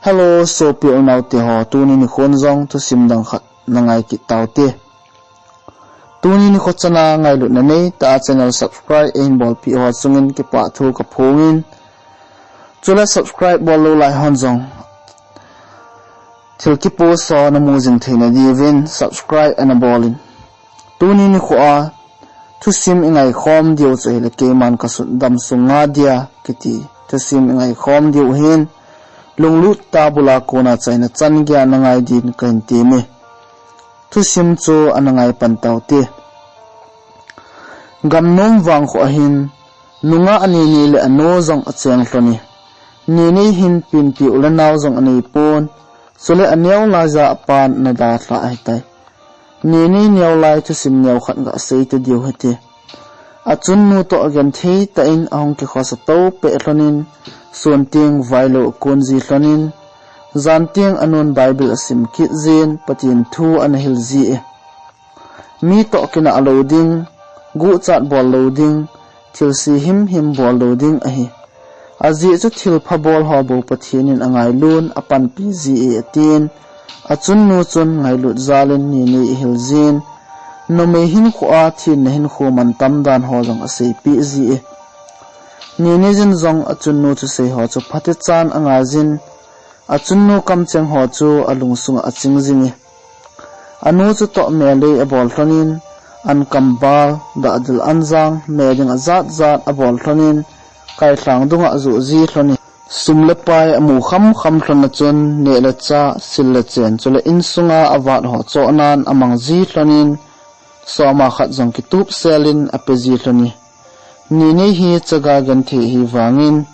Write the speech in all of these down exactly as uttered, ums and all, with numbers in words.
Hello, sopi unaute ho, tuni nikhon jong thusim dang khat na ngai kit taute. Tuni nikho chana ngailutna neitah a channel subscribe eihin bolpeh ho chungin kipah thu kaphongin. Chule subscribe bol lou lai hon jong thil kipost ho namu jing theina diuvin subscribe ana bolin. Tuni nikho a thusim ingaikhom diu chu ahile keiman kasut damsung nga dia kiti thusim ingaikhom diu ahin, lunglut tah bula kona chaina chan geiya na ngai din kahin temme. Thusim chu ana ngai pan taute. Gamnom vangkho ahin, nungah Nini le anu jong acheng lhone. Nini hin pinpi u le nao jong anei pon, chule aneo laiya apan ana dalha ahitai. Nini neo lai thusim neo khat gasei ta diu hite. Achunnu toh agenthei tah in ahung kikhosa toupeh lhonin, sun teng vailou akon ji lhonin, jan teng anun Bible asim kit jin, Pathen thu ana hil ji e. Mi toh kinah lou ding, guhchat bol lou ding, thilse himhim bol lou ding ahi. Ajeh chu thilpha bol ho bou Pathen in angailun, apanpi ji e atin, achunnu chun ngailut jalin Nini ahil jin, numei hinkho a thenna hinkho mantam dan ho jong aseipeh ji e. Nini jin jong achunnu thusei ho chu phatechan angaijin, achunnu kamcheng ho chu alungsunga aching jing e. Anu chutoh melei abol lhonin, ankambal, dahdil anjang, meding ajat jat abol lhonin, kailhang dunga ajoh ji lhone. Sum le pai amu khamkham lhon a chun, neh le chah, sil le chen, chule insunga avat ho chohnan amang ji lhonin, soma khat jong kitup selin ape ji lhone. Nini hi chaga genthei ahi vangin,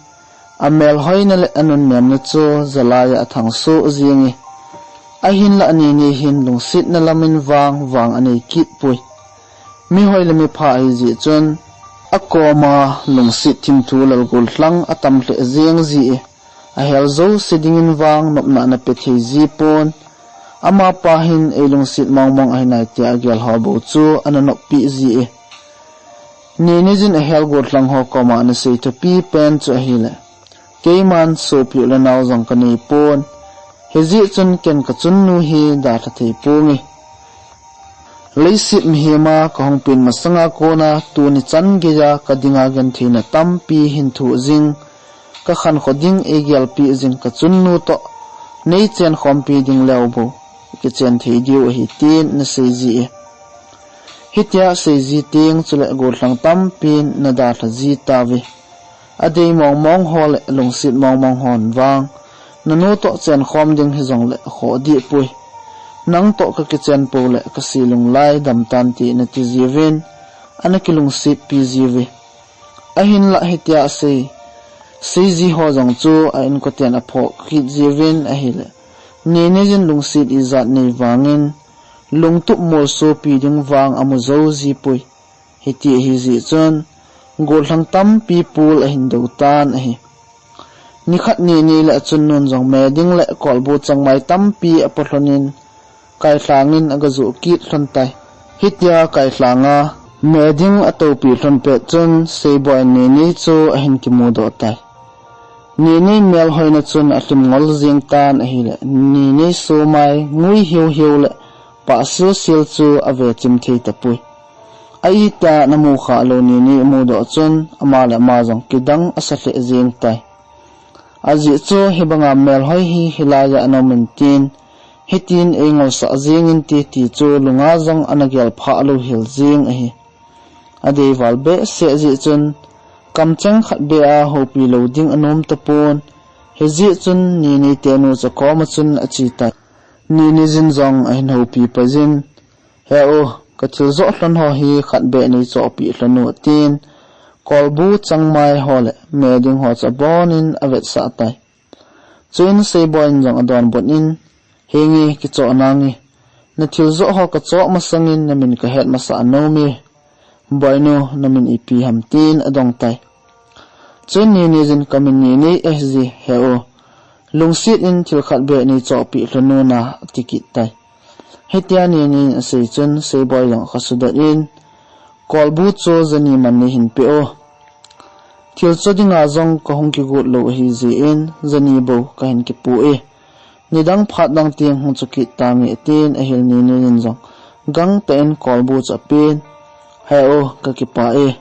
amelhoina le anunnemna chu jalaiya athangsoh jenge. Ahinlah Nini hin lungsetna lamin vang, vang anei kit poi. Mihoi le mipha ahi jeh chun, akoma lungset thimthu lal gollhang atam lheh jeng ji e. Ahel jouse dingin vang nopna ana pe thei ji pon. Amapa hin eilungset mongmong ahi nai tia agel ho bou chu ana noppeh ji e. Nini jin ahel gollhang ho koma ana sei thupi pen chu ahile, keiman sopi u le nao jong kanei pon. Hijeh chun ken kachunnu hi dalha thei ponge. Leiset mihema kahung pen masanga kona tuni chan geiya kadinga gentheina tampi hin thoh jing, kakhankho ding eigelpeh jing kachunnu toh neichen khompi ding leu bou kichen thei diu ahi tin ana sei ji e. Hitia asei ji teng chule gollhang tampin ana dalha ji tauve. Adei mongmong ho le lungset mongmong hon vang, nanu toh chenkhom ding hijongle khoh deh poi. Nang toh kakichen poule kase lunglai damtan ti nati jiuvin, ana kilungsetpi jiuve. Ahinlah hitia asei, sei ji ho jong chu a inkoten aphoh kit jiuvin ahile, Nini jin lungset ijat nei vangin, lungtup molsopi ding vang amu jou ji poi. Hiti ahi jeh chun, gollhang tampi pul ahin dou tan ahi. Nikhat Nini le achunnun jong meding le kolbu changmai tampi apo lhonin, kailhangin agajoh kit lhon tai. Hitia kailhanga meding atoupi lhon pet chun, Seiboi in Nini chu ahin kimudoh tai. Nini melhoina chun alhim ngol jeng tan ahile, Nini somai ngui hiuhiu le pah silsil chu ave chim thei tapoi. A-itih a ana mukhah lou Nini amudoh chun, ama le ama jong kidang asa lheh jeng tai. Ajeh chu hibanga melhoi hi hilaiya ana um in tin, hitin eingolsah jengin ti, ti chu lunga jong ana gelphah lou hel jeng ahi. Adeival behseh jeh chun, kamcheng khat beh a houpi lou ding anom tapon, hijeh chun Nini tenu chu akoma chun ache tai. Nini jin jong ahin houpi paijin, He u, kathil joh lhon ho hi khat beh neichohpeh lhon u, tin, kolbu changmai ho le meding ho chu abonin avetsah tai. Chuin Seiboi in jong adonbut in, Henge, kichoh nange, nathil joh ho kachoh masangin namin kahet masa nom e. Boinu, namin ipi ham, tin adong tai. Chuin Nini jin, Kamin Nini ahi ji, he u, lungset in thil khat beh neichohpeh lhon u na, ati kit tai. Hitia Nini in asei chun Seiboi jong akha sudot in, Kolbu chu jani man neihin peh u. Thil choh dinga jong kahung kigot lou ahi jeh in, jani bou kahin kipu e. Nidang phat dang teng hung chu kit tami atin, ahile Nini in jong gangtah in kolbu chu apen. He u, kakipah e,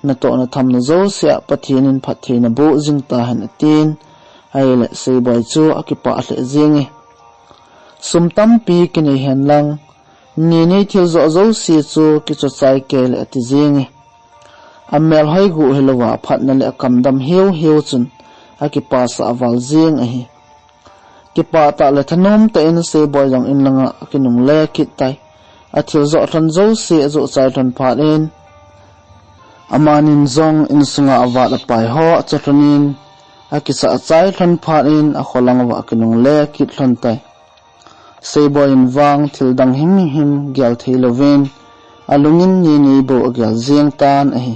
natoh nathamna jousea Pathen in phatthei naboh jing tahen atin. Ahile Seiboi chu akipah lheh jenge. Sum tampi kinei henlang, Nini thil joh jouse chu kichochai keile ati jenge. Amel hoiguh hilouva aphatna le akamdam hiuhiu chun akipasah val jeng ahi. Kipah tah le thanom tah in Seiboi jong inlanga akinungle kit tai. Athil joh lhon jouse ajoh chai lhon phat in, amanin jong insunga avat apai ho acho lhonin, akisah chai lhon phat in akholang uva akinungle kit lhon tai. Seiboi in vang thildang himhim gel theilouvin, alungin Nini bou agel jeng tan ahi.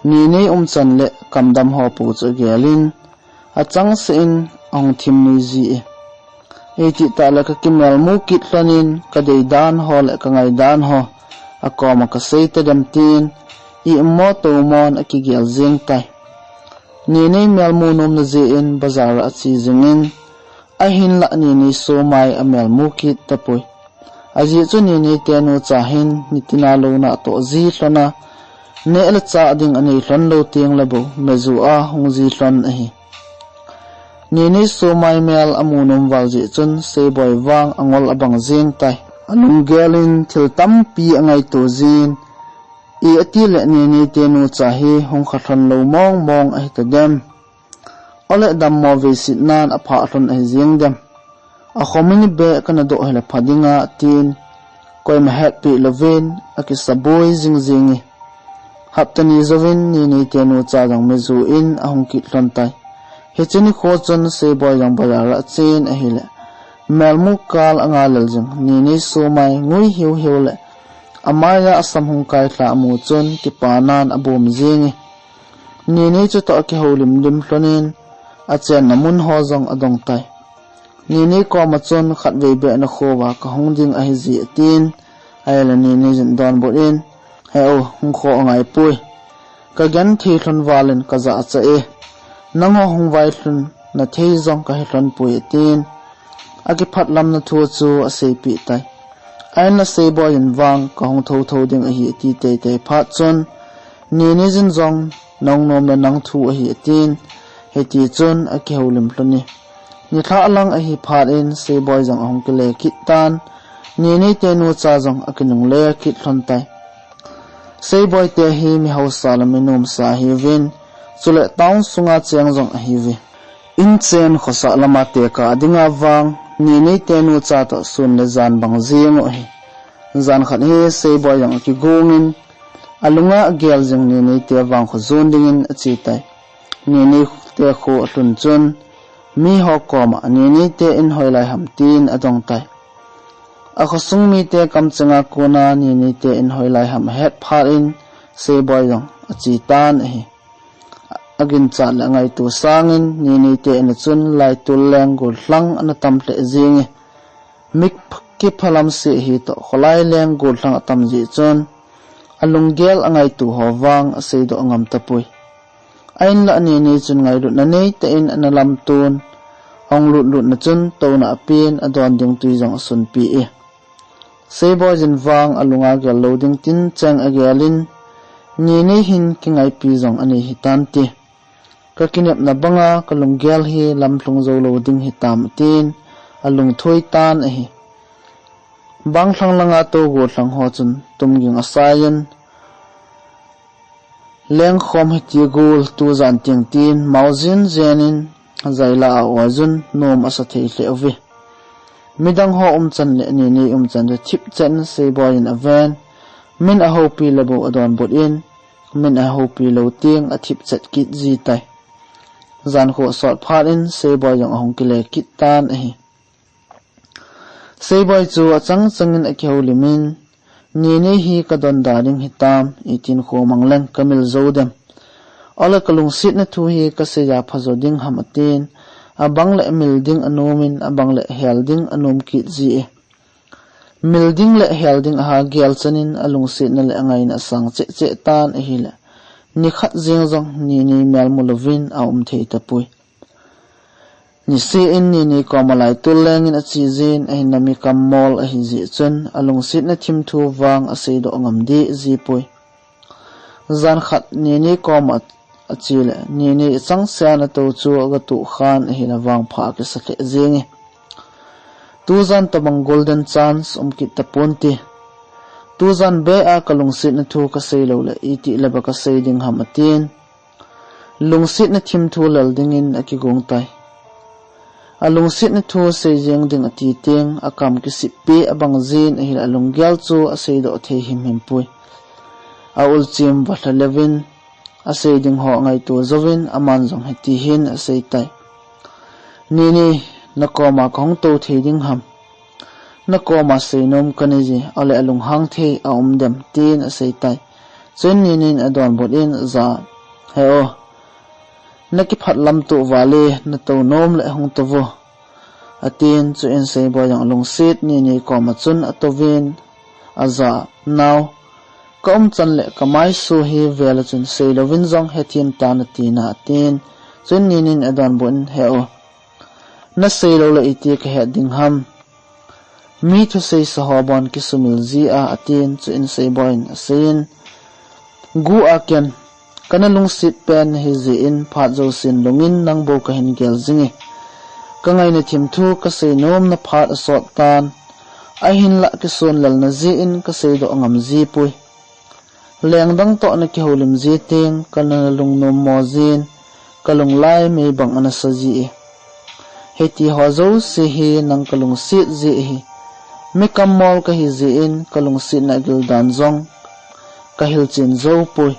Nini umchan le kamdam ho pou chu agelin, achangseh in ahung thim nui ji e. Itih tah le kakimelmu kit lhonin, kadei dan ho le kangai dan ho akoma kasei tadem tin, iummo toumon akigel jeng tai. Nini melmu nomna jeh in bazar a ache jingin, ahinlah Nini somai amelmu kit tapoi. Ajeh chu Nini tenucha hin nitina louna atoh ji lhona, neh le chah ding anei lhon lou tengle bou meju a hung ji lhon ahi. Nini somai mel amu nom val jeh chun Seiboi vang angol abang jeng tai. Alunggel in thil tampi angaito jin, i atile Nini tenucha hi hung kha lhon lou mongmong ahi tadem. Ole dammo veisetnan aphah lhon ahi jeng dem. Akhomin be kana doh hile pha dinga atin, koima hetpeh louvin akisaboi jingjinge. Hapta ni jouvin Nini tenucha jong meju in ahung kit lhon tai. Hiche nikho chun Seiboi jong bazar a achen ahile, melmu kal anga lel jing Nini somai ngui hiuhiu le amaiya asam hung kailha amu chun kipanan abom jenge. Nini chutoh akihoulim lim lhonin, achenna mun ho jong adong tai. Nini koma chun khatvei beh nakhouva kahung ding ahije atin, ahile Nini jin adonbut in, He u, hung kho angaipoi. Kagenthei lhon valin kajahcha e. Nangho hung vai lhon nathei jong kahe lhonpoi atin, akiphatlamna thu chu aseipeh tai. Ahinla Seiboi in vang kahung thouthou ding ahi ati teitei phat chun, Nini jin jong nahung nom le nang thu ahi atin, hitichun akihoulim lhone. Nilhah lang ahi phat in Seiboi jong ahung kile kit tan, Nini tenucha jong akinungle kit lhon tai. Seiboi te hi mi hausa le mi nomsa ahiuvin, chule town sunga cheng jong ahiuve. Inchen khosah lama tekah dinga vang, Nini tenucha toh sun le jan bang jeng u ahi. Jan khat hi Seiboi jong akigongin, alunga agel jing Nini te vangkho jon dingin ache tai. Nini te kho alhun chun, miho koma Nini te in hoilai ham tin adong tai. Akhosung mite kamchenga kona Nini te in hoilai ham ahet phat in Seiboi jong ache tan ahi. Aginchat le angaito sangin Nini te in a chun laitol leng gollhang ana tam lheh jenge. Mi kiphalam seh hitoh kholai leng gollhang atam jeh chun, alunggel angaito ho vang aseidoh ngam tapoi. Ahinlah Nini chun ngailutna neitah in ana lamton, ahung lutlutna chun touna apen, adon ding twi jong asunpeh e. Seiboi jin vang alunga gel lou ding tincheng agelin, Nini hin kingaipi jong anei hitante. Kakinepna banga kalunggel hi lamlhung jou lou ding hitam atin, alungthoi tan ahi. Banglhang langa tou gollhang ho chun tumging asaiyin, lengkhom hiti gol tujan teng tin mao jenjen in jaila a oijun nom asa thei lheh uve. Midang ho umchan le Nini umchan le thipchet in Seiboi in aven, min ahoupi le bou adonbut in, min ahoupi lou teng athipchet kit ji tai. Jankho sot phat in Seiboi jong ahung kile kit tan ahi. Seiboi chu achang changin akihoulimin, Nini hi kadonda ding hitam, itin khomang leng kamil jou dem. Ole kalungsetna thu hi kaseiya phajo ding ham atin, abang le mil ding anomin, abang le hel ding anom kit ji e. Mil ding le hel ding aha gelchanin alungsetna le angaina asang cheh cheh tan ahile, nikhat jeng jong Nini mel mu louvin aum thei tapoi. Niseh in Nini koma laitul lengin ache jin, ahinla mi kammol ahi jeh chun alungsetna thimthu vang aseidoh ngam deh jipoi. Jan khat Nini koma ache le Nini ichangseh a natou chu agatoh khan ahile vangpha akisa lheh jenge. Tujan tobang golden chance um kit taponte. Tujan beh a kalungsetna thu kasei lou le itih le ba kasei ding ham atin. Lungsetna thimthu lel dingin akigong tai. Alungsetna thu sei jeng ding ati teng, akam kisippi abang jin ahile alunggel chu aseidoh thei himhim poi. Aul chim valha leuvin, asei ding ho ngaito jouvin, aman jong hiti hin asei tai. Nini, nakoma kahung tou thei ding ham. Nakoma seinom kanei je, ahile alunghang thei aum dem, tin asei tai. Chuin Nini in adonbut in aja, He o, nakiphat lam toh vale, natou nom le hung tou vo, atin, chuin Seiboi jong alungset Nini koma chun atouvin, aja, Nao, kaumchan le kamaisu hi vel a chun seilouvin jong hethem tan atina, atin, chuin Nini in adonbut in, He o, nasei lou le iti kahet ding ham. Mi thusei sa ho bon kisumil ji a, atin, chuin Seiboi in aseiyin, Gu a ken, kana lungset pen nahi jeh in phat jousen lungin nang bou kahin gel jinge. Kangaina thimthu kasei nomna phat asot tan, ahinlah kisun lelna jeh in kaseidoh ngam jipoi. Lengdang toh nakihoulim ji teng kana lungnom mo jin, kalunglai mei bang ana sa ji e. Hiti ho jouse hi nang kalungset ji ahi. Mi kammol kahi jeh in kalungsetna gildan jong kahilchen jou poi.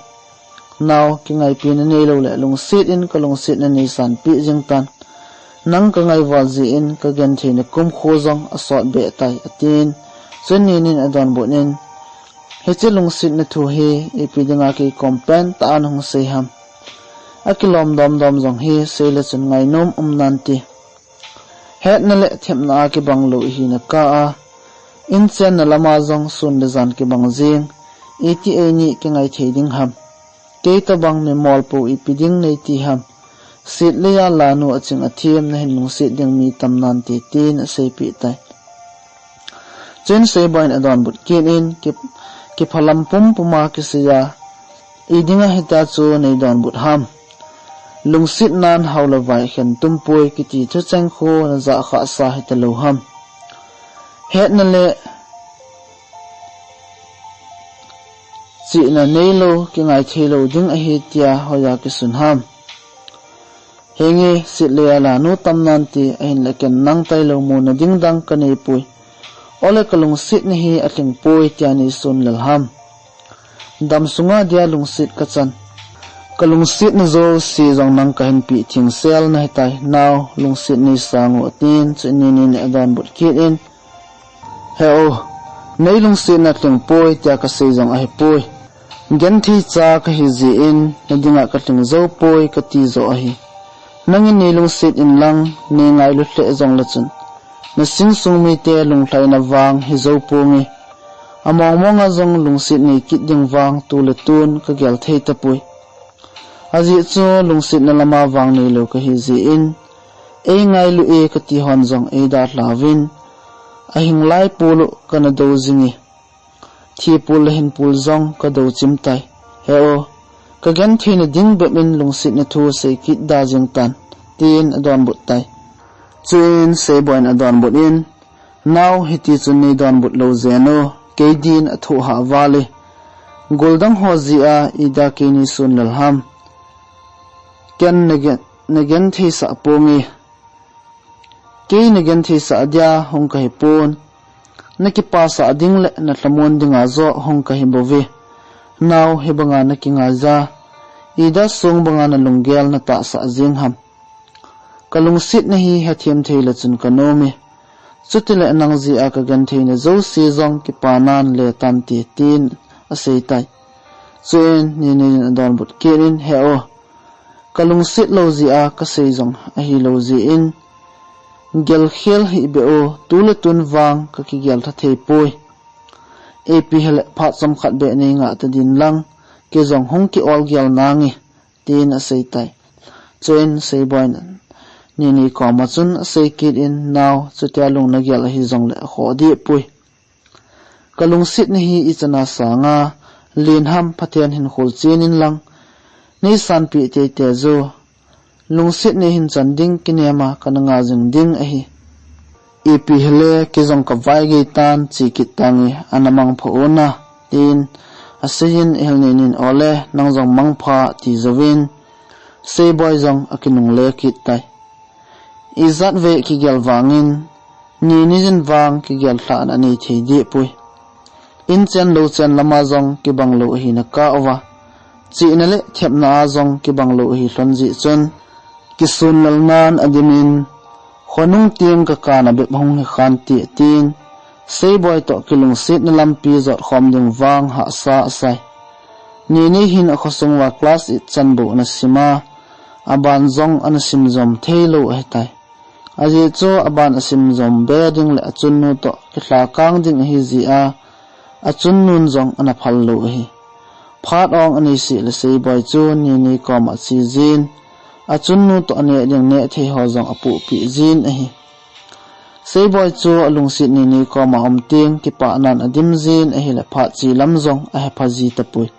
Nao, kingaipina neilou le lungset in kalungsetna neisanpeh jing tan. Nang kangaival jeh in kagentheina kumkho jong asot beh tai, atin. Chuin Nini in adonbut in, Hiche lungsetna thu hi ipi dinga kei kom pen tah a nahung sei ham. Akilom domdom jong hi sei le chun ngainom um nante. Hetna le themna a kibang lou ihi na kah a, inchenna lama jong sun le jan kibang jing, iti eini kingai thei ding ham. Kei tobang mimol pou ipi ding neiti ham. Set le a lanu aching athem nahin lungset ding mi tam nante, tin aseipeh tai. Chuin Seiboi in adonbut kit in, ki, kiphalam pumpum a kisei a, idinga hitia chu neidonbut ham. Lungsetnan hao le vai khen tumpoi kiti thucheng khu najah khah sa hitalou ham. Hetna le chihna neilou, kingai theilou ding ahi tia hoiya kisun ham. Henge, set le a lanu tam nante, ahinla ken nang tailou muna ding dang kaneipoi. Ole kalungsetna hi alhingpoi tia neisun lel ham. Damsunga dia lungset kachan. Kalungsetna jouse jong nang kahin peh thengsel nahitai, nao lungset neisang u, atin, chuin Nini in adonbut kit in, He o, neilungsetna lhingpoi tia kasei jong ahipoi. Genthei cha kahi jeh in nadinga kalhing joupoi kati joh ahi. Nangin neilungset inlang, neingailu lheh jongle chun, nasingsung mite lunglhaina vang hijou ponge. Among monga jong lungset neikit ding vang tule tun kagel thei tapoi. Ajeh chu lungsetna lama vang neilou kahi jeh in, eingailu e kati hon jong eidalhauvin, ahinglai pul u kana dou jinge. Thipul le hinpul jong kadou chim tai. He o, kagentheina ding bep in lungsetna thu seikit da jeng tan, tin adonbut tai. Chuin Seiboi in adonbut in, Nao, hiti chun neidonbut lou jeng u, kei din athoh hah val e. Goldang ho jeh a ida kei neisun lel ham. Ken nagen, nagentheisah ponge. Kei nagentheisah dia hung kahipon. Nakipasah ding le nalhamon dinga joh hung kahibouve. Nao, hibanga nakingaija, ida sung banga nalunggel natahsah jeng ham. Kalungsetna hi hethem theile chun kanom e. Chutile nang jeh a kagentheina jouse jong kipanan le tante, tin aseitai. Chuin Nini in adonbut kit in, He o, kalungset lou jeh a kasei jong ahilou jeh in, gelkhel hih beh o, tule tun vang kakigel tha theipoi. Ipi hile phat chomkhat beh neingah tadin lang, kei jong hung ki-olgel nange, tin aseitai. Chuin Seiboi in, Nini koma chun asei kit in, Nao, chutia lung nagel ahi jongle akhoh deh poi. Kalungsetna hi ichan a sanga len ham, Pathen hin khol chen in lang, neisanpeh teitei jo. Lungset neihin chan ding kinema kana nga jing ding ahi. Ipi hile kei jong kavai gei tan, che kit tange, ana mangpha un, tin aseiyin, ahile Ninin, Ole, nang jong mangpha, ati jouvin Seiboi jong akinungle kit tai. Ijat vei kigel vangin, Nini jin vang kigel lhahna anei thei deh poi. In chen lou chen lama jong kibang lou ahina kah uva, chihna le thepna a jong kibang lou ahi lhon jeh chun, kisunlel nan adimin, Khonung teng kakana bep hung hi khante, tin Seiboi toh kilungsetna lampi jot khom ding vang hahsa asai. Nini hin akhosung uva class eight chan bou ana sima, aban jong ana sim jom thei lou ahitai. Ajeh chu aban asim jom be ding le achunnu toh kilhakang ding ahi jeh a, achunnun jong ana phal lou ahi. Phat ong anei seh le Seiboi chu Nini koma ache jin, achunnu toh aneh ding neh thei ho jong apohpeh jin ahi. Seiboi chu alungset Nini koma um teng kipah nan adim jin ahile phat che lam jong ahepha ji tapoi.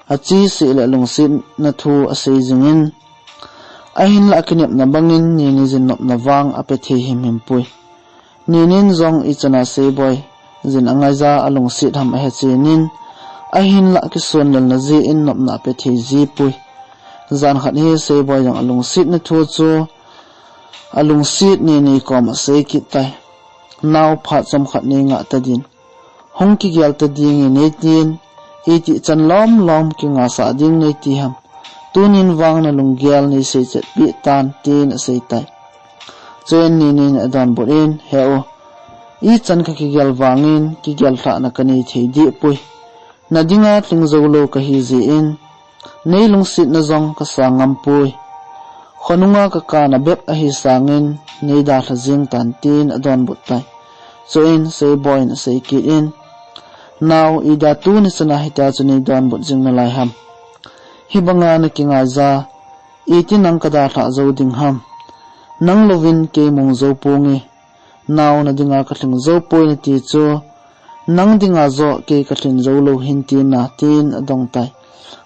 Ache seh le alungsetna thu asei jingin, ahinlah akinepna bangin Nini jin nopna vang ape thei himhim poi. Ninin jong ichan a Seiboi jin angaija alungset ham ahechen in, ahinlah kisunlelna jeh in nopna ape thei ji poi. Jan khat hi Seiboi jong alungsetna thu chu alungset Nini koma asei kit tai. Nao, phat chomkhat nei ngah tadin. Hung kigel ta ding e nei tin, iti chan lom lom kingasah ding nei ti ham. Tunin vang nalunggel nei seichet peh tan, tin asei tai. Chuin Ninin adonbut in, He u, ichan kakigel vangin kigel lhahna kanei thei deh poi. Nadinga lhing jou lou kahi jeh in, nei lungsetna jong kasang ngam poi. Khonunga kakana bep ahi sangin nei dalha jing tan, tin adonbut tai. Chuin Seiboi in asei kit in, Nao, idia tuni chan a hitia chu nei donbut jing nalai ham? Hibanga nakingaija, iti nang kadalhah jou ding ham? Nang louvin kei mong jou ponge. Nao, nadinga kalhing jou poi nati chu, nang dinga joh kei kalhin jou lou hin tina, tin adong tai.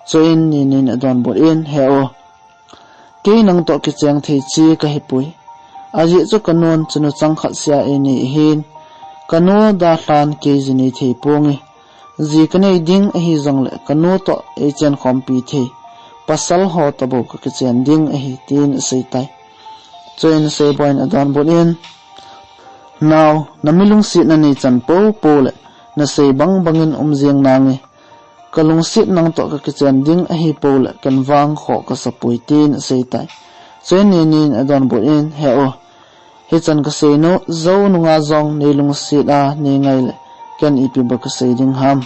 Chuin Ninin adonbut in, He u, kei nang toh kicheng thei chi kahi poi. Ajeh chu kanun chanu chang khat sia einei ahin, kanu dalhan kei ji nei thei ponge. Ji kanei ding ahi jongle kanu toh eichen khompi thei pasal ho tobou kakichen ding ahi, tin asei tai. Chuin Seiboi in adonbut in, Nao, nami lungsetna nei chan popo le nasei bang bangin um jing nange. Kalungset nang toh kakichen ding ahi pole ken vang khoh kasa poi, tin asei tai. Chuin Ninin adonbut in, He u, hichan kasei jou nunga jong nei lungset a nei ngai le ken ipi ba kasei ding ham?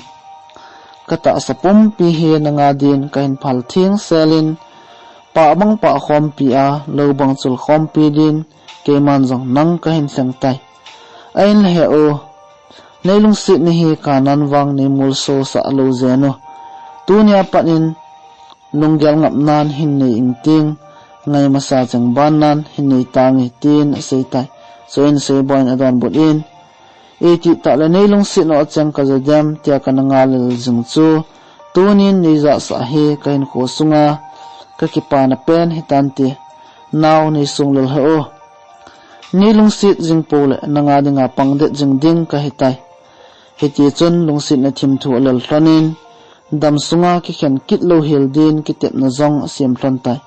Katahsa pumpi hi nanga din kahin phal theng sel in, pah bang pah khompi a, lou bang chul khompi din, keiman jong nang kahin lheng tai. Ahinla He u, nei lungsetna hi kanan vang nei molso sah lou jeng u. Tunia pat in lunggel ngap nan hin nei ing ting, ngai masa cheng ban nan hin nei tange, tin asei tai. Chuin Seiboi in adonbut in, Iti tah le nei lungset u acheng kaja dem, tia kana ngalel jing chu, tunin nei jahsah hi kahinkho sunga kakipana pen hitante. Nao, nei sunglel hih u. Nei lungset jing pole nanga dinga pangdet jing ding kahitai. Hitichun lungsetna thimthu alel lhonin, dam sunga kikhen kit louhel din kitepna jong asem lhon tai.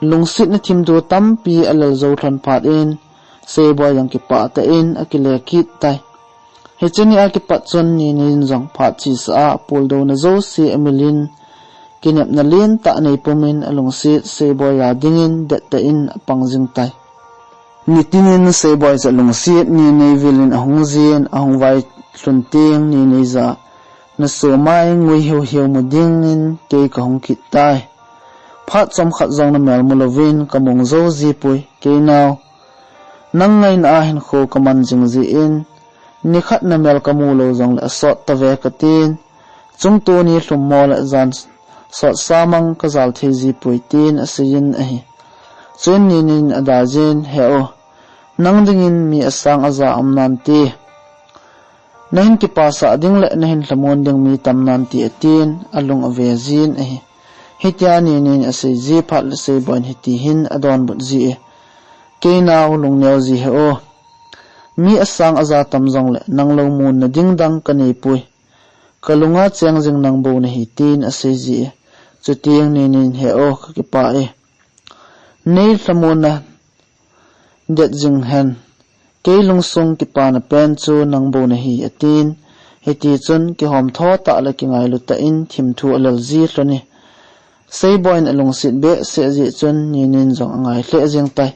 Lungsetna thimthu tampi alel jou lhon phat in, Seiboi jong kipah tah in akile kit tai. Hiche ni a kipat chun Ninin jong phat chesa a apuldouna jouse amilin, kinepna lentah nei pumin alungset Seiboi a dingin dettah in apang jing tai. Nitinin Seiboi chu alungset Nini vilin ahung jin, ahung vai lhun teng Nini jah a, Naso mai ngui hiuhiu mu dingin kei kahung kit tai. Phat chomkhat jong namel mu louvin kamong jou jipoi, kei nao. Nang ngaina a hinkho kaman jing jin, nikhat namel kamu lou jongle asot tave katin, chungtuni lhummo le jan sotsa mang kajal thei jipoi, tin aseiyin ahi. Chuin Ninin adai jin, "He u, nang dingin mi asang aja um nante. Nahin kipasah ding le nahin lhamon ding mi tam nante," atin alung ave jin ahi. Hitia Ninin asei ji phat le Seiboi'n hiti hin adonbut ji e, "Kei nau lungneo ji he u. Mi asang aja tam jongle nang lou mun na ding dang kanei poi. Kalunga cheng jing nang bou nahi," tin asei ji e. Chutiang Ninin, "He u, kakipah e. Nei lhamon na det jing hen. Kei lungsung kipana pen chu nang bou nahi," atin. Hiti chun kihom tho tah le kingailu tah in thimthu alel ji lhon e. Seiboi'n alungset behseh ji chun Ninin jong angai lheh jeng tai.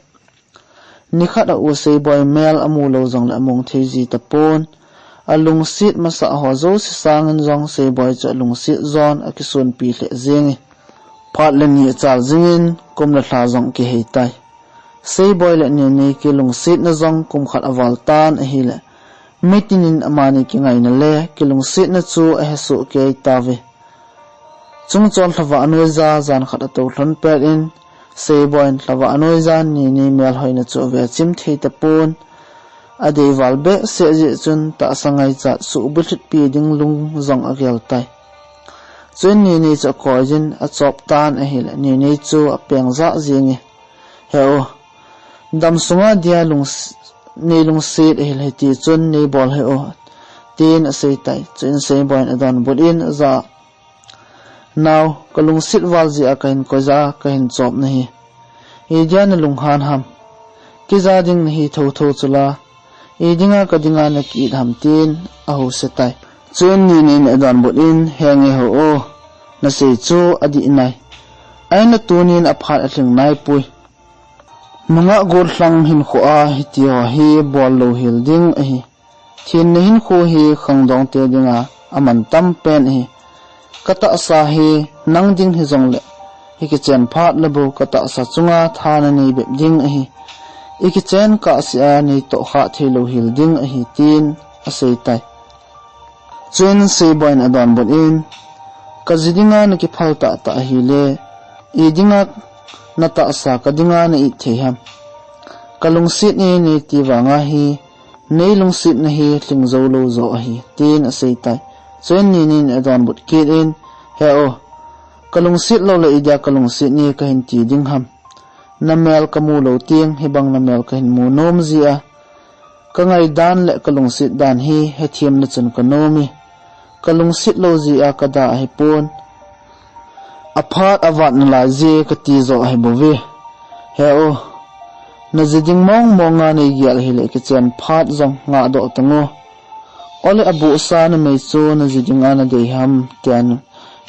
Nikhat a u Seiboi mel amu lou jongle among thei ji tapon. Alungset masa ho jouse sangin jong Seiboi chu alungset jon akisunpi lheh jeng e. Phat le ni achal jingin kum le lha jong kihei tai. Seiboi le Nini kilungsetna jong kum khat aval tan ahile, mitinin amani kingaina le kilungsetna chu ahesoh kei tauve. Chungchon lhavah anoija jan khat atou lhon pet in, Seiboi'n lhavah anoija Nini melhoina chu ave chim thei tapon. Adei val behseh ji chun tahsa ngaichat suhbulhitpi ding lung jong agel tai. Chuin Nini chu akoi jin achop tan ahile, Nini chu apeng jah jeng e, "He u, dam sunga dia lungs-, nei lungset ahile hiti chun nei bol he u," tin asei tai. Chuin Seiboi'n adonbut in aja, "Nau, kalungset val jeh a kahin koi ja kahin chop nahi. Idia nalunghan ham? Kija ding nahi thotho chula, idinga kadinga naki-it ham?" tin ahouse tai. Chuin Ninin adonbut in, "Henge he u, nasei chu adih nai. Ahinla tunin aphat alhing naipoi. Nungah gollhang hinkhoa hitiho hi bol louhel ding ahi. Thenna hinkho hi khangdongte dinga amantam pen ahi. Katahsa hi nang ding hijongle, ikichen phat le bou katahsa chunga tha nanei bep ding ahi. Ikichen kahsea neitohkhah thei louhel ding ahi," tin asei tai. Chuin Seiboi'n adonbut in, "Kaji dinga nakiphal tahtah ahile, idinga natahsa kadinga na-it thei ham? Kalungset e neiti vanga hi, neilungsetna hi lhing jou lou joh ahi," tin asei tai. Chuin Ninin adonbut kit in, "He u, kalungset loule idia kalungset e kahin ti ding ham? Namel kamu lou teng hibang namel kahin mu nom jia, kangaidan le kalungset dan hi hethem le chun kanom e. Kalungset lou jeh a kada ahipon, aphat avat nalai je kati joh ahibouve. He u, naji ding mong monga neigel ahile kichen phat jong ngahdoh tangu. Ole abohsa numei chu naji dinga nadei ham?" tin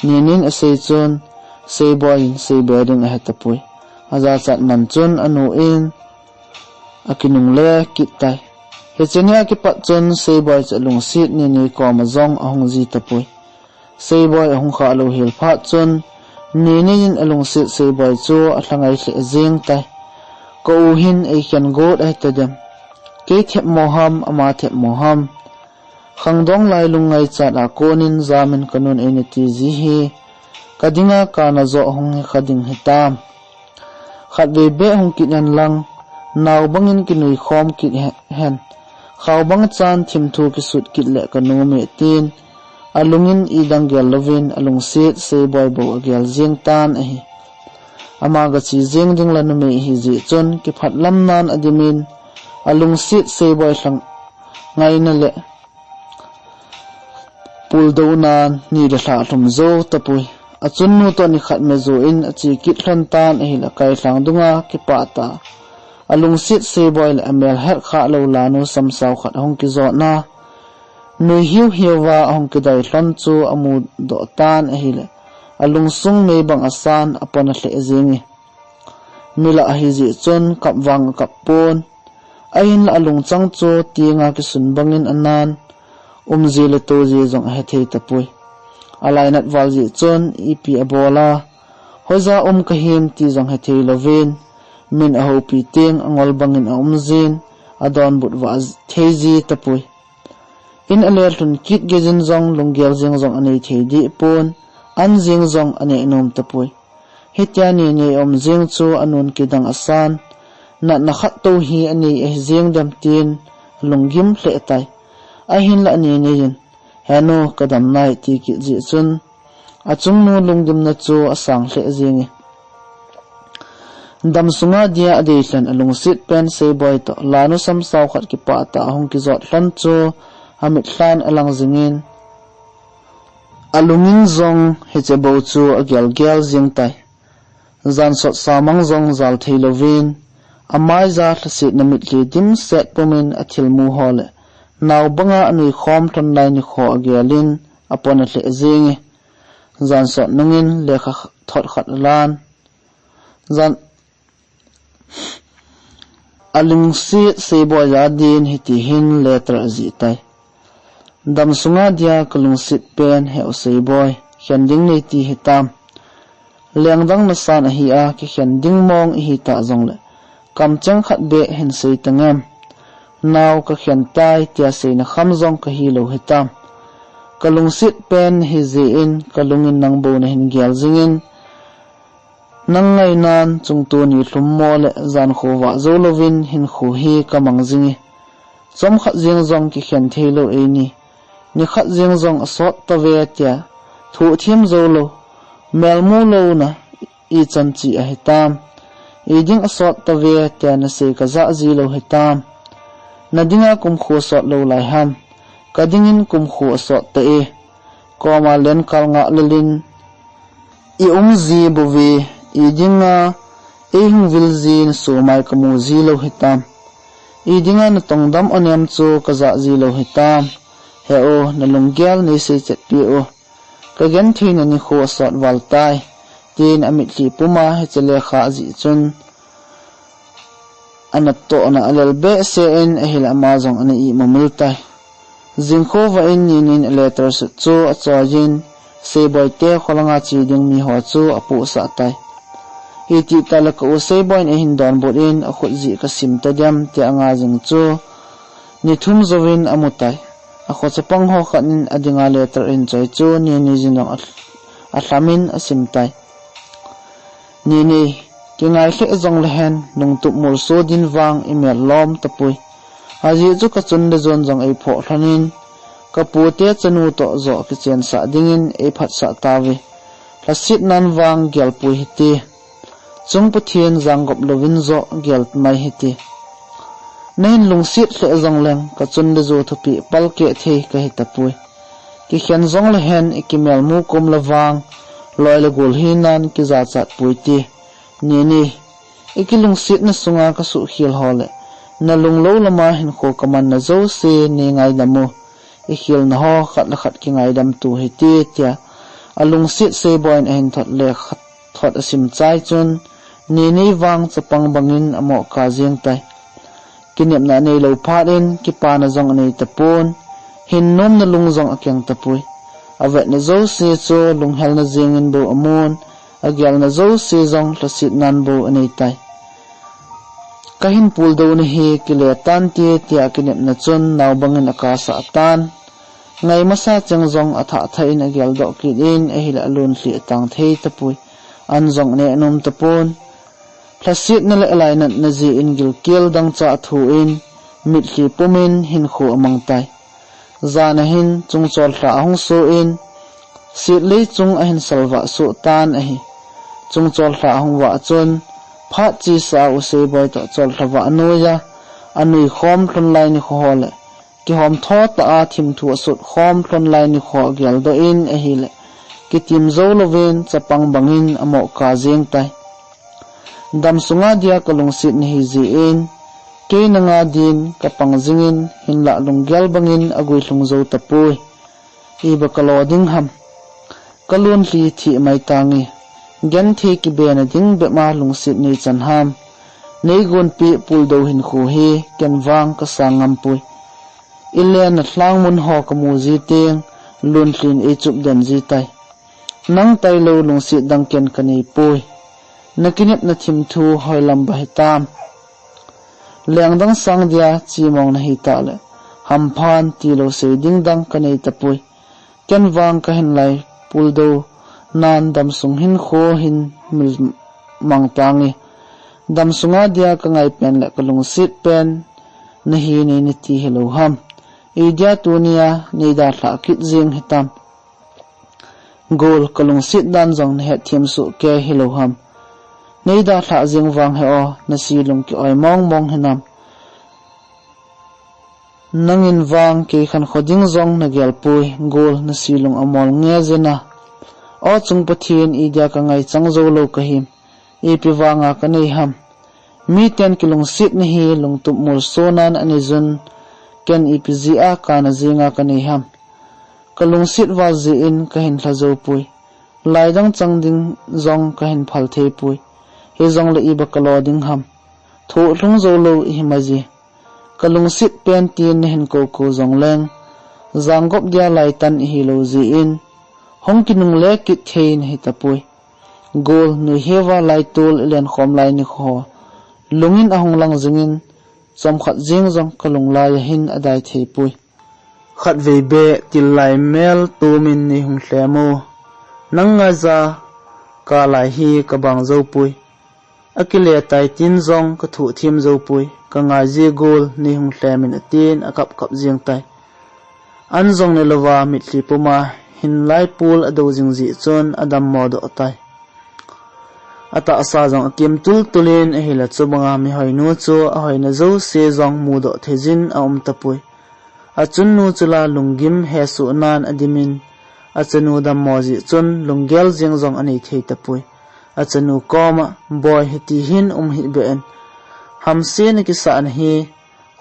Ninin asei chun, Seiboi'n seibe ding ahetapoi. Ajachat man chun anu in akinungle kit tai. Hiche nia kipat chun Seiboi chu alungset Nini koma jong ahung ji tapoi. Seiboi ahung khah louhel phat chun, Ninin alungset Seiboi chu alhangai lheh jeng tai. "Ka u hin eikhen got ahitadem? Kei themmo ham, ama themmo ham? Khangdong lailung ngaichat a konin jamin kanun eina ti ji hi kadinga kana joh hung hikha ding hitam? Khatvei beh hung kit hen lang, nao bangin kinuikhom kit he-, hen. Khao bang chan thimthu kisut kit le kanom e," tin alungin idang gel louvin alungset Seiboi bou agel jeng tan ahi. Ama gache jeng ding la numei ahijeh chun kiphatlam nan adimin, alungset Seiboi lhangaina le puldounan ni le lha lhum jou tapoi. Achunnu toh nikhat me jouvin ache kit lhon tan ahile kailhang dunga kipah tah a alungset Seiboi le amel hetkhah lou lanu samsao khat ahung kijotna, nui hiuhiuva ahung kidai lhon chu amudoh tan ahile, alungsung mei bang asan apona lheh jenge. Milah ahijeh chun kap vang akap pon. Ahinla alungchang chu tinga kisun bangin anan, umji le toji jong ahethei tapoi. Alainat val jeh chun ipi abol a, hoija um kahim ti jong hethei louvin, min ahoupi teng angol bangin aumjin, adonbut vah thei ji tapoi. In alelhun kit geijin jong lunggel jeng jong anei thei deh pon, an jeng jong aneh nom tapoi. Hitia Nini um jing chu anun kidang asan, natna khat tou hi anei ahi jing dem tin alunggim lheh tai. Ahinlah Nini in, "Henu, kadam nai," ti kit jeh chun, achungnu lunggimna chu asang lheh jenge. Dam sunga dia adeilhen alungset pen Seiboi toh lanu samsao khat kipah tah ahung kijot lhon chu amitlhan alang jingin, alungin jong hiche bou chu agelgel jing tai. Jansot samang jong jal thei louvin, amaija lhasetna mitlhi dimset pumin athilmu ho le nao banga anui khom lhon lai nikho agelin apona lheh jenge. Jansot nungin lekha thot khat alan. Jan Alungset Seiboi a din hitihin letter ajih tai. Dam sunga dia kalungset pen, he u Seiboi, khen ding nei ti hitam. Lengdang nasan ahi a, kikhen ding mong ihi ta jongle, kamcheng khat beh hin sei tangem. Nao kakhen tai tia seina kham jong kahi lou hitam. Kalungset pen nahi jeh in, kalungin nang bou nahin gel jingin, nang ngainan chungtuni lhummo le jankho vah jou louvin hinkho hi kamang jinge. Chomkhat jeng jong kikhen thei lou eini. Nikhat jeng jong asot tave tia thoh thim jou lou, melmu louna ichan chi ahitam. Iding asot tave tia nasei kajah ji lou hitam. Nadinga kumkho sot lou lai ham. Kadingin kumkho asot ta e. Koma lenkal ngah lelin i um ji bouve, idinga eihung vil ji nasomai kamu ji lou hitam. Idinga natongdam onem chu kajah ji lou hitam. He u, nalunggel neisei chetpi u. Kagentheina nikho asot val tai, tin amitlhi puma hiche lekha ajih chun, anatohna alel behseh in ahile ama jong ana imumil tai. Jingkhovah in Nini in aletter sut chu achoiyin, Seiboi te kholanga che ding miho chu apohsah tai. Itih tah le ka u Seiboi in eihin donbut in akhut jeh kasim tadem tia anga jing chu ni thum jouvin amu tai. Akho chapang ho khat in adinga letter ahin choi chu Nini in jong alhamin asim tai. Nini, kingai lheh jongle hen, lungtup molso din vang imel lom tapoi. Ajeh chu kachun le jon jong eiphoh lhonin, kapu te chanu toh joh kichensah dingin eiphatsah tauve. Lhasetnan vang gelpoi hite. Chung Pathen janggop louvin joh gel mai hite. Nahin lungset lheh jongleng, kachun le jo thupeh palkeh thei kahi tapoi. Kikhen jongle hen ikimelmu kom le vang, loi le gol hinan kijachat poi ti. Nini, ikilungsetna sunga kasuhkhel ho le nalunglou lama hinkho kamanna jouse neingaidam u. Ikhelna ho khat le khat kingaidam to hite tia alungset Seiboi in ahin thot le khat thot asim chai chun, Nini vang chapang bangin amoh kap jeng tai. Kinepna aneilou phat in kipana jong anei tapon, hinnomna lung jong akeng tapoi. Avetna jouse chu lunghelna jengin bou amun, agelna jouse jong lhasetnan bou anei tai. Kahin puldou nahi, kile tante tia kinepna chun nao bangin akasah tan. Ngai masa cheng jong athah thah in ageldoh kit in ahile alunlhi atang thei tapoi. An jong aneh nom tapon. Lhasetna le alainatna jeh in gilkel dangchah athoh in, mitlhi pumin hinkho amang tai. Jan ahin chungchol lha ahung soh in, setlei chung ahin salvah soh tan ahi. Chungchol lha ahung vah chun, phat chesa a u Seiboi toh chollha vah noiya anui khom lhon lai nikho ho le kihom tho tah a thimthu asut khom lhon lai nikho ageldoh in ahile, kitim jou louvin chapang bangin amoh kap jeng tai. Dam sunga dia kalungset nahi jeh in, kei nanga din kapang jingin, hinlah lunggel bangin aguilhung jou tapoi. Iba kalo ding ham. Kalunlhi theh mai tange. Genthei kibena ding bep a lungset neichan ham. Neigonpeh puldou hinkho hi ken vang kasang ngampoi. Ilenna lhang mun ho kamu ji teng, lunlhin eichup den ji tai. Nang tailou lungset dang ken kaneipoi. Nakinepna thimthu hoilam ba hitam. Lengdang sang dia chemong nahi tah le, hamphan tilou sei ding dang kanei tapoi. Ken vang kahin lai puldou nan damsung hinkho hin mil mang tange. Damsunga dia ka ngai pen le ka lungset pen nahi nei nati hilou ham. Idia tunia nei dalha kit jing hitam. Gol, ka lungset dan jong na hetthem soh kei hilou ham. Nei dalha jing vang he o, na silung ki oi mong mong hinam. Nangin vang kei khankho ding jong na gel poi, Gol, na silung amol nge jena. O chung Pathen, idia ka ngai chang jou lou ka him. Ipi vanga ka nei ham. Miten ki lungset nahi lungtup molso nan anei jun, ken ipi jia kana jinga ka nei ham. Ka lungset val jin ka hin lha jou poi. Lai dang chang ding jong ka hin phal thei poi. Hijongle iba ka lo ding ham. Thoh lhung jou lou ihi ma ji. Ka lungset pen tin na hin kou kou jong leng. Jangop dia lai tan ihi lou jin. Hung kinungle kit thei nahi tapoi. Gol, nui heva lai tul i len khom lai nikho. Lungin ahung lang jingin, chomkhat jing jong ka lunglai ahin adai thei poi. Khatvei beh, til lai mel tumin nei hung lhem o. Nang ngaija ka lai hi ka bang jou poi. Akile tai tin jong ka thoh them jou poi. Ka ngai ji Gol, nei hung lhemin atin akap kap jing tai. An jong ne louva mitlhi puma hin lai pul adou jing ji chun adammo doh tai. Atahsa jong akim tul tulin ahile chubanga mihoinu chu ahoina jouse jong mudoh thei jin aum tapoi. Achunnu chu la lunggim hesoh nan adimin, achanu dammo ji chun lunggel jing jong anei thei tapoi. Achanu koma, Boi, hiti hin um hih beh in. Hamse na kisah nahi,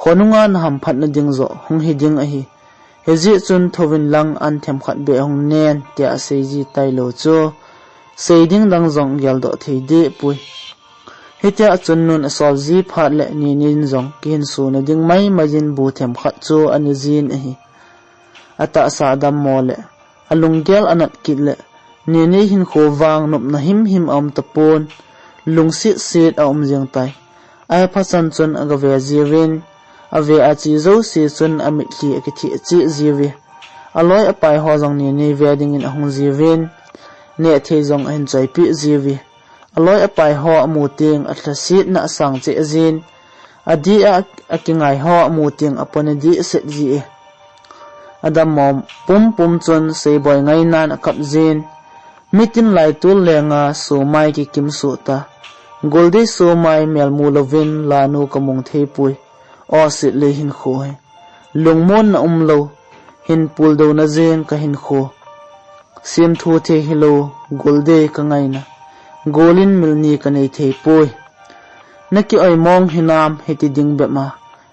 khonunga na hamphat na ding joh hung hi ding ahi. Hijeh chun thouvin lang an themkhat beh hung nen, tia asei ji tailou chu, sei ding dang jong geldoh thei deh poi. Hitia achunnun asol ji phat le Ninin jong kihinso na ding maimai jin bu themkhat chu ane jin ahi. Atahsa adammo le, alunggel anat kit le, Nini hinkho vang nopna himhim aum tapon, lungset set aum jing tai. Ahe phachan chun agave jiuvin, ave ache jouse chun amitlhi akitheh cheh jiuve. Aloi apai ho jong Nini ve dingin ahung jiuvin, Nehthei jong ahin choipeh jiuve. Aloi apai ho amu teng alhasetna asang cheh jin, adih a akingai ho amu teng apon adih set ji e. Adammo pumpum chun Seiboi ngainan akap jin, mitin lai tul lenga somai kikim soh ta. Goldei somai melmu louvin lanu kamong thei poi. O, setlei hinkho hi. Lungmonna umlou, hin puldouna jeng kahinkho. Semthu thei hilou, Goldei kangaina. Golin milni kanei thei poi. Naki oimong hinam hiti ding bep ma.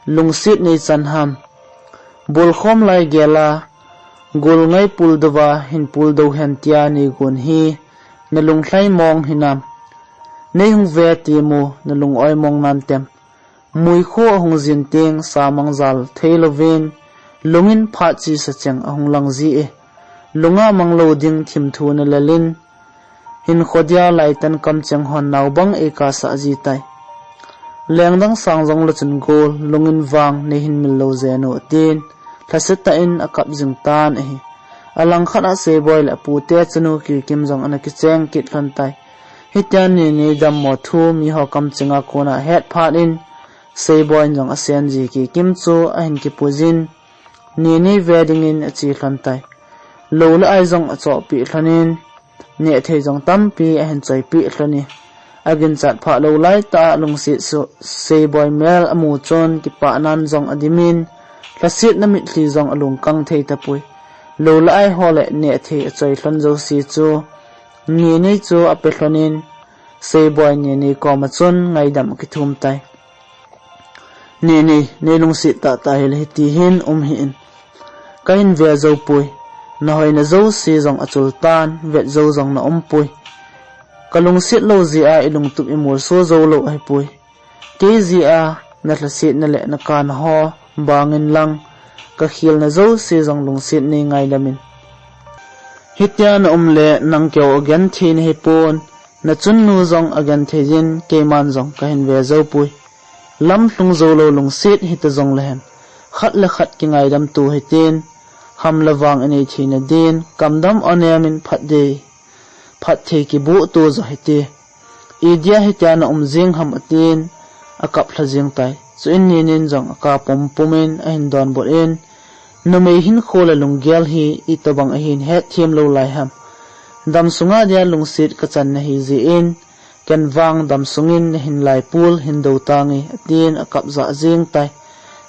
Lungset nei chan ham. Bolkhom lai gela, Gol ngai puldouva hin puldou hen tia neigon hi. Nalung lhai mong hinam. Neihung ve temo, nalung oimong nan tem. Muikho ahung jin teng samang jal thei louvin, lungin phat chesa cheng ahung lang ji e. Lunga manglou ding thimthu nalel in, hinkho dia laitan kamcheng hon naobang eikasah ji tai. Lengdang sang jong lou chun Gol, lungin vang neihin mil lou jeng u tin, lhasetah in akap jing tan ahi. Alangkhat a Seiboi le apute chanu Kikim jong ana kicheng kit lhon tai. Hitia Nini dammo thu miho kamchenga kona ahet phat in, Seiboi in jong asen ji Kikim chu ahin kipuijin, Nini ve dingin ache lhon tai. Lou le ai jong achohpeh lhonin, Nehthei jong tampi ahin choipeh lhon e. Aginchat phah lou laitah a lungset Seiboi mel amu chun kipahnan jong adimin, lhasetna mitlhi jong alungkang thei tapoi. Lou le ai ho le Nehthei achoi lhon jouse chu, Nini chu ape lhonin, Seiboi Nini koma chun ngaidam akithum tai. Nini, neilungset tahtah hile hiti hin um hih in. Kahin ve jou poi. Nahoina jouse jong achul tan, vet jou jong naumpoi. Kalungset lou jeh a ilungtup imolso jou lou ahipoi. Kei jeh a nalhasetna le nakana ho bangin lang, kakhelna jouse jong lungset nei ngaidamin. Hitia naum le nang keu agenthei nahipon, nachunnu jong agenthei jin, keiman jong kahin ve jou poi. Lamlhung joulou lungset hita jonglehen, khat le khat kingaidam to hitin, ham le vang inei theina din, kamdam onem in phatdei. phatthei kibuh to jo hite. Idia hitia na um jing ham atin, akap lha jing tai. Chuin Ninin jong aka pumpum in ahin donbut in, numei hinkho le lunggel hi itobang ahin hetthem lou lai ham. Dam sunga dia lungset kachan nahi jeh in, ken vang dam sungin nahin laipul hin dou tange, atin akap jah jing tai.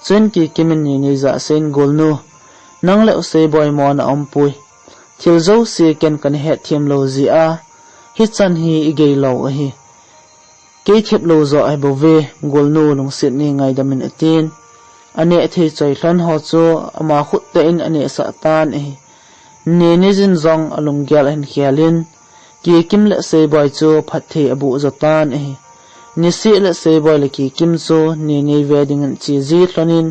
Chuin Kikim in Nini jah a aseiyin, Golnu, nang le u Seiboi mona aumpoi. Thil jouse ken kana hetthem lou jeh a, hichan hi igei lou ahi. Kei thep lou jo ahi bouve, Golnu lungset nei ngaidam in atin. Aneh thei choi lhon ho chu ama khut tah in aneh sah tan ahi. Nini jin jong alunggel ahin khel in, Kikim le Seiboi chu phatthei abuh jo tan ahi. Nisih le Seiboi le Kikim chu Nini ve dingin ache ji lhon in,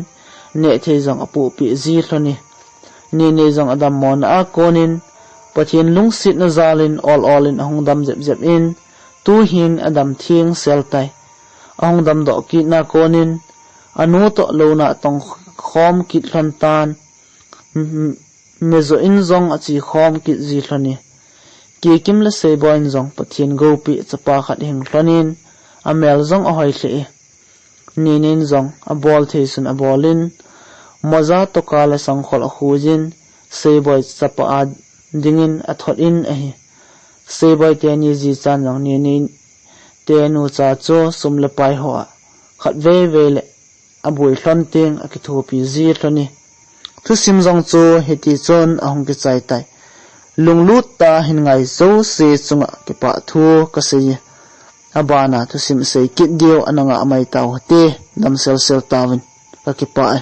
neh thei jong apoh peh ji lhon e. Nini jong adammo na a kon in, Pathen lungsetna jal in ol ol in ahung dam jep jep in, tuhin adam theng sel tai. Ahung dam doh kit na kon in, anu toh louna tong khom kit lhon tan, m-, m-, mijo in jong ache khom kit ji lhon e. Kikim le Seiboi in jong Pathen gopi chapa khat ahing lhon in, amel jong ahoi lheh e. Ninin jong abol thei sun abol in, moja toka le sangkhol akhui in, Seiboi chapa a dingin athot in ahi. Seiboi teni jichan jong Nini tenu cha chu sum le pai ho a khat vei vei le abui lhon teng akithopi ji lhon e. Thusim jong chu hiti chun ahung kichai tai. Lunglut tah a hin ngai jouse chunga kipah thu kasei e. Abana thusim sei kit diu ana ngah mai tau hite, damsel sel tauvin, kakipah e.